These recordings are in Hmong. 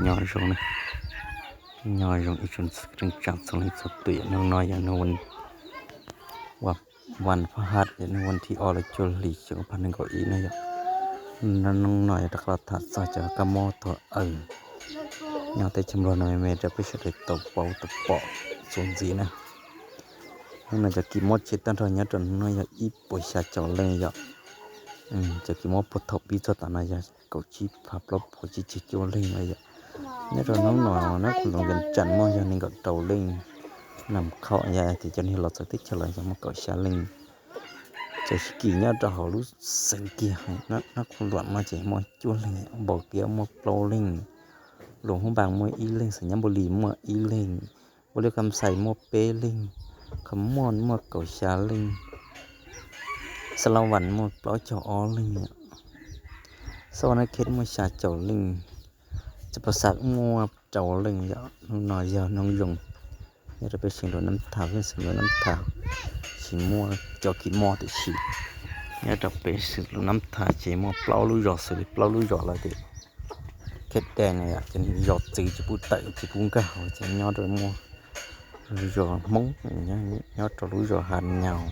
Nyob zoo, nyob zoo ib tsoom txhua leej txhua tus, hnub no yog hnub vas phaj has, yog hnub vas thib ob lub cuaj hlis xyoo ob phav nees nkaum ib no yog. Hnub no yog rov qab los tham txog cov kab mob tuag aws nyob teb chaws Nplog no me me rau peb sawv daws tau paub tau pom txuas ntxiv na. Hnub no cov kis mob tshiab tag nrho nyob rau hnub no yog ib puas xya caum leej yom. Cov kis mob puag thaum pib txog tav no yog kaum tsib phav plaub puas tsib caug cuaj leej no yom. Nyob rau hnub no Nab Khoom Luam Vias Cas muaj yog nees nkaum rau leej, Nam Khauj yog tias cov neeg los txawv teb chaws los yog muaj kaum xya leej. Cov sib kis nyob rau hauv lub xeev kiag Nab Khoom Luam no ces muaj cuaj leej, Npaus Kiab muaj plaub leej, Luam Hub Npas muaj ib leej, Xam Nyab Npus Lis muaj ib leej, Npus Lis Kas Xais muaj peb leej, Kham Muaj muaj kaum xya leej, Xas Las Vas muaj plaub caug ob leej, Xas Vas Nab Khej muaj xya caum leej, Txaj Pas Xas muaj rau leej yom. Hnub no yog hnub zoo nyob rau peb xeev Luam Nab Thas, peb xeev Luam Nab Thas tsis muaj cov kis mob tiam sis nyob rau peb xeev Luam Nab Thas ces muaj plaub lub zos xws li plaub lub zos lawm tias Khej Dej no yom, ces zos txwv tsis pub tawm tsis pub nkag hauv ces nyob rau muaj zos Hmoob, nyob rau lub zos Has Nyaus,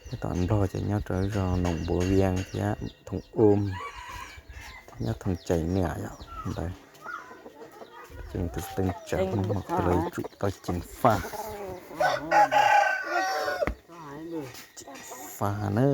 nyob tom Nplog ces nyob rau lub zos Noom Npua Vias thiab Thoom Um, nyob Thoom Cais Niam yom ntawd. Ces tus teej tsam no mas los tsum tau ceev faj, ceev faj na.